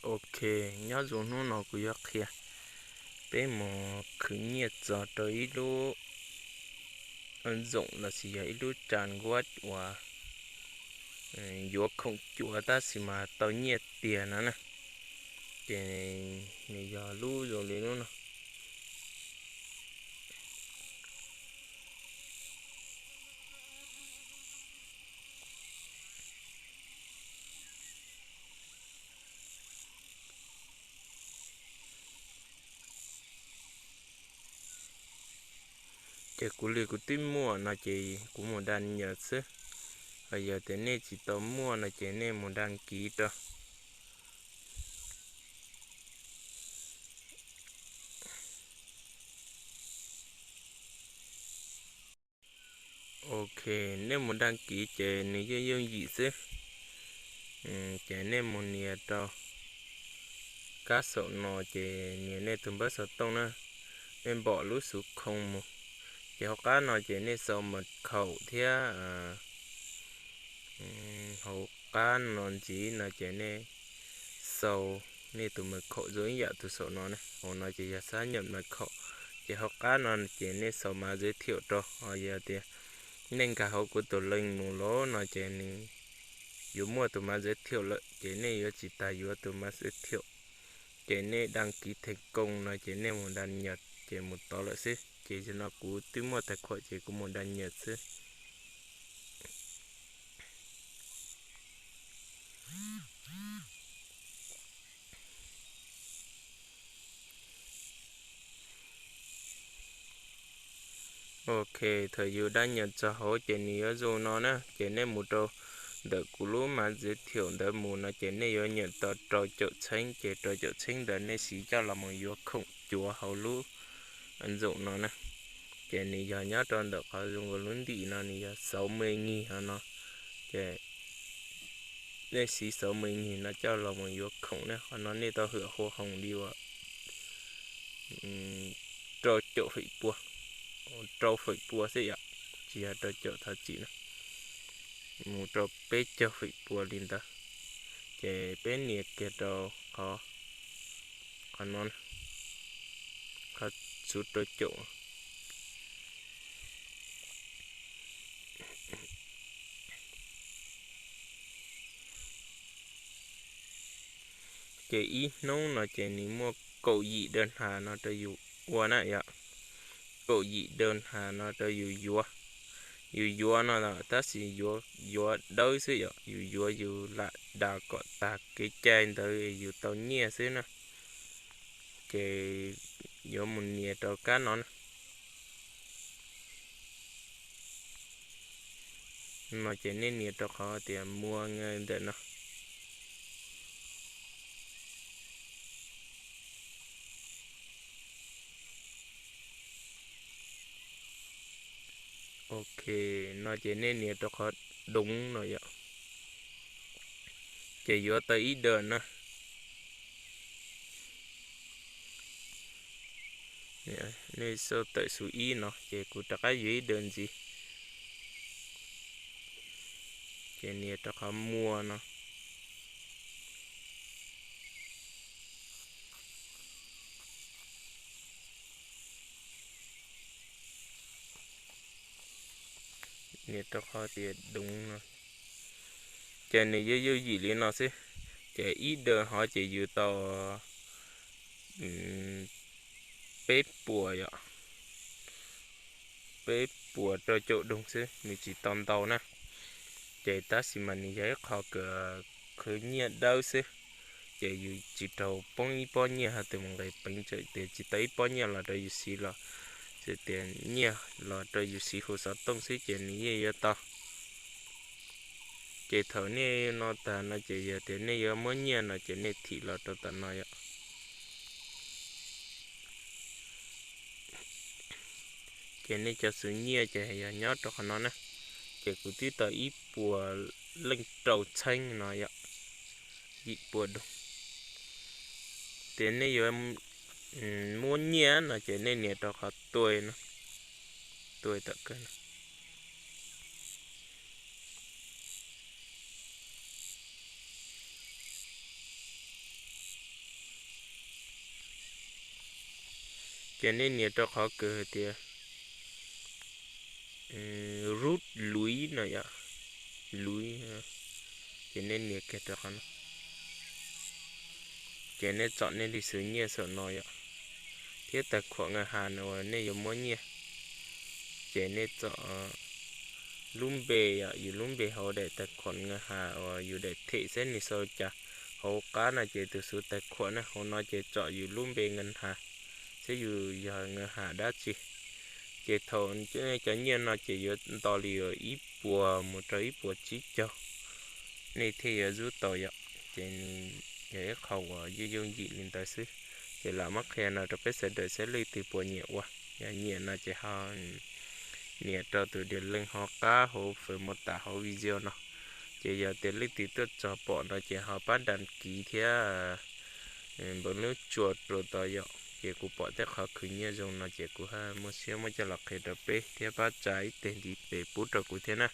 Ok, nyob zoo, hnub no kuv yuav qhia peb mus khwv nyiaj txog rau ib lub ntxoom los sis yog ib lub tsa nkuab uas yuav khoom cuav tab sis mas tau nyiaj tiag no na. Ces nws yog lub zoo li lub no. Ces kuv li kuv twb muaj no ces kuv mus da nyas xwb. Yog tias nej tsis tau muaj no ces nej mus da kiv rau. Ok, nej mus da kiv ces nws yeej yooj yim xwb. Ces nej mus nias rau kab saum no ces nias nej tus npawb xov tooj na, nej npom lub xuv khoo mus. Ces hauv qab no ces nej sau mas khaum thiab hauv qab no ntxiv no ces nej sau nej tus mas khaum zoo ib yam tus saum no na. Hauv no ces yog xab nyam mas khaum. Ces hauv qab no ces nej sau mas zeb thiaum rau, ho yog tias nej nkag hauv kuv tus leej mus lawm no ces nws yuav muaj tus mas zeb thiaum lawm ces nej yuav tsis tas yuav tus mas zeb thiaum. Ces nej da kiv theem koos no ces nej mus da nyas ces mus tod lawm xwb. Ces yog no kuv twb muaj tais khuam ces kuv mus da nyas xwb. Ok, thaum yus da nyas txog hauv ces nws yuav zoo no na, ces nej mus rau ntawm kuv lub mas zeb thiaum ntawd mus no ces nej yuav nyam tau rau caum txheeb, ces rau caum txheeb ntawd nej siv coj los mus yuav khoom cuav hauv lub ntxoom no na. Ces nws yog nyob rau ntawm qhov zoo nkaus lub ntim no nws yog sáu mươi nghìn no. Ces nej siv sáu mươi nghìn no coj los mus yuav khoom na, qhov no nej tau hwm hoa hồng li uas rau caum feem pua, rau feem pua xwb yom, tsis yog rau caum thov txim na, mus rau peb caug feem pua li ntawd. Ces peb nias kiag rau qhov, qhov no, qhov xuv rau caum. Ces ib hnub no ces nws muaj kaum yim đơn hàng no rau yus ua na yom. Kaum yim đơn hàng no rau yus yuav. Yus yuav no tab sis yuav dawb xwb yom, yus yuav yus lam da kom tag kev cai ntawd yus tau nyiaj xwb na. Ces yuav mus nias rau kab no na. No ces nej nias rau qhov tias mua ntawm no. Ok, no ces nej nias rau qhov đúng no yom. Ces yuav tau ib đơn na. Nej xauj tawm xuv ib no ces kuv rov qab yuav ib đơn ntxiv. Ces nias rau qhov mua no. Nias rau qhov tias đúng no. Ces nws yuav yooj yim li no xwb. Ces ib đơn hov ces yus tau peb puas yom, peb puas rau caum đồng xwb, nws tsis tau ntau na. Ces tab sis mas nws yog ib qho kws khwv nyiaj dawb xwb. Ces yus tsis raug poob ib pob nyiaj hos tus mus nqis peev tsawm tias tsis tau ib pob nyiaj los rau yus siv los, txawm tias nyiaj los rau yus siv hu xov tooj xwb ces nws yeej yuav tau. Ces thaum nej no tag no ces yog tias nej yuav muab nyiaj no ces nej thim los rau tom no yom. Ces nej cov xuv nyiaj ces yog nyob rau qhov no na. Ces kuv twb tau ib puas leej rau txheeb no yom, yim puas đồng. Ces nej yuav muab nyiaj no ces nej nias rau qhov tôi no, tôi tom kawg no. Ces nej nias rau qhov kws hais tias rút lưới no yom, lưới, ces nej nias kiag rau qhov no. Ces nej tsom nej li xwm nyiaj saum no yom, thiab tais khuam ngân hàng uas nej yuav muab nyiaj. Ces nej tsom lub npe yom, yus lub npe hauv daim tais khuam ngân hàng uas yus daim them xwb, nws sau cas hauv qab no ces tus xwv tais khuam na, hauv no ces tsom yus lub npe ngân hàng xwb, yus yog ngân hàng dab tsi. Ces thaum cov nyiaj no ces yuav nto li ib puas mus rau ib puas tsib caug, nej thiaj yuav zub tau yom. Ces nws yog ib qho uas yooj yooj yim li ntawd xwb. Ces lam muab qhia no rau peb sawv daws saib leej twg puas nyiam ua. Yog nyiam no ces ho nias rau tus diav leej hauv qab hauv fem mos tas hauv video no. Ces yog tias leej twg tuaj txog pom no ces ho pab đăng ký thiab npawb lub tsua rau tau yom. Ces kuv pom tej qhov khwv nyiaj zoo no ces kuv ho muaj siab muab coj los qhia rau peb thiab pab tsa ib teg ntiv pes pub rau kuv thiab na.